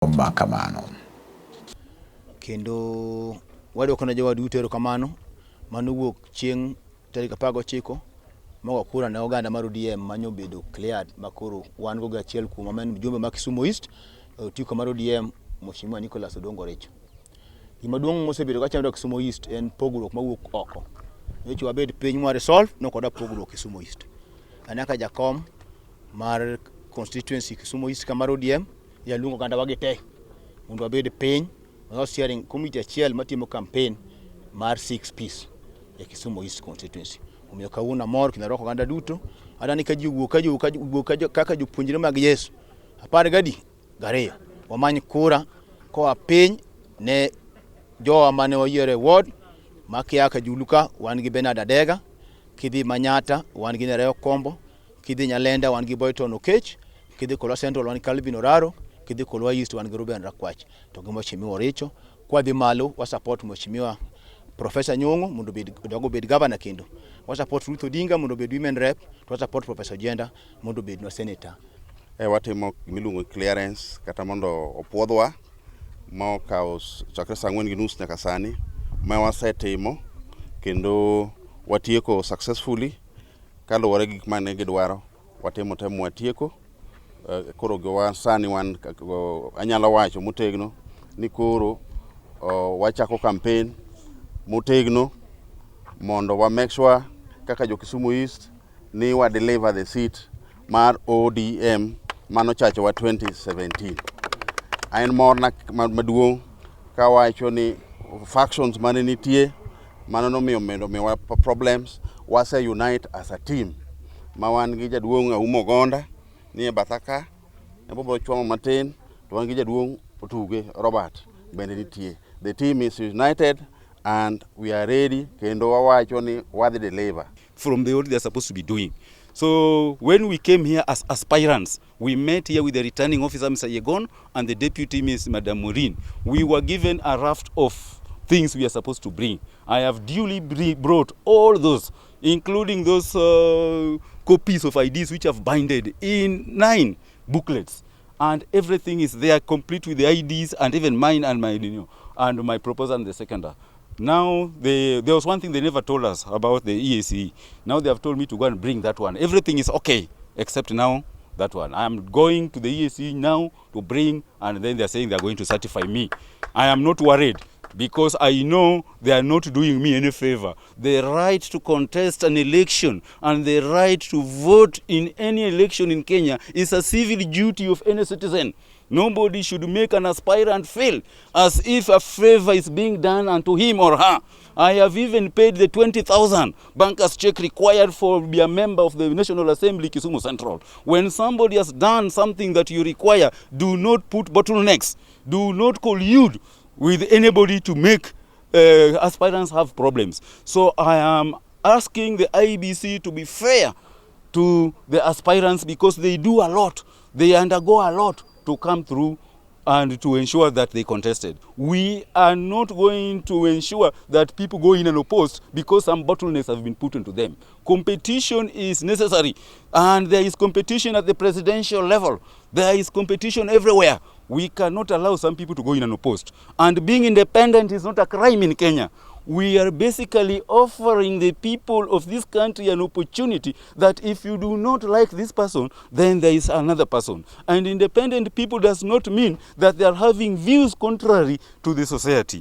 Ma kamano. Kendo wadwoko ne jowa duto erokamano manowuok chieng' tarik 19 mogo kura ne oganda mar ODM manyobedo cleared, makoro wan go gi achiel kuom ma en mjumbe ma Kisumu East e otiko mar ODM, Mheshimiwa Nicholas Odongo Richo. Gima duong' mosebedo kachando Kisumu East en pogruok mawuok oko. Nyocha wabed piny mwa resolve nokoda pogruok Kisumu East. An kaka jakom mar constituency Kisumu East ka mar ODM, jaluongo oganda wa gi te mondo wabed piny walos steering committee achiel matimo campaign mar 6 Ps e Kisumu East constituency. Omiyo kawuono amor kendo arwako oganda duto. Adani ka ji owuok, ka ji owuok, ka ji owuok kaka jopuonjre mag Yesu 12 wamany kura koa piny ne jowa mane wayiero e ward ma kia Kajulu ka wan gi Bernard Adega, kidhi Manyata wan gi Nereo Kombo, kidhi Nyalenda wan gi Boyton Okech, kidhi Kolwa Central wan gi Calvin Oraro, kidhi Kolwa East wan gi Ruben Rakwach to gi Mheshimiwa Oricho. Kwadhi malo wa support Mheshimiwa Professor Nyong'o mondo obed odog obed governor kendo. Wa support Ruth Odinga mondo obed women rep, to wa support Professor Ojienda mondo obednwa senator. Watimo gimiluongo ni clearance kata mondo opuodhwa ma okawo chakre saa 4:30 nyaka sani ma wasetimo kendo watieko successfully kaluwore gi gik mane gidwaro. Watimo te mwatieko. Koro giwa sani wan anyalo wacho motegno ni koro wachako campaign motegno mondo wa make sure kaka jo Kisumu East ni wa deliver the seat mar ODM manochachowa 2017. En morna maduong' kawacho ni factions mane nitie mano nomiyo medo miyowa problems, wase unite as a team ma wan gi jaduong' Aumo Gonda ni e batha ka ema chwomo matin to wan gi jaduong' Otuge Robert bende nitie. The team is united and we are ready kendo wawacho ni wadhi deliver. From the what they are supposed to be doing. So when we came here as aspirants, we met here with the returning officer, Mr. Yegon, and the deputy, Ms. Madam Maureen. We were given a raft of things we are supposed to bring. I have duly brought all those, including those copies of IDs which have binded in nine booklets. And everything is there, complete with the IDs and even mine and my, and my proposal and the seconder. Now, there was one thing they never told us about the EAC. Now they have told me to go and bring that one. Everything is okay, except now that one. I am going to the EAC now to bring, and then they are saying they are going to certify me. I am not worried because I know they are not doing me any favor. The right to contest an election and the right to vote in any election in Kenya is a civil duty of any citizen. Nobody should make an aspirant feel as if a favor is being done unto him or her. I have even paid the 20,000 banker's check required for be a member of the National Assembly, Kisumu Central. When somebody has done something that you require, do not put bottlenecks. Do not collude with anybody to make aspirants have problems. So I am asking the IEBC to be fair to the aspirants because they do a lot. They undergo a lot to come through and to ensure that they contested. We are not going to ensure that people go in and oppose because some bottlenecks have been put into them. Competition is necessary, and there is competition at the presidential level. There is competition everywhere. We cannot allow some people to go in and opposed. And being independent is not a crime in Kenya. We are basically offering the people of this country an opportunity that if you do not like this person, then there is another person. And independent people does not mean that they are having views contrary to the society.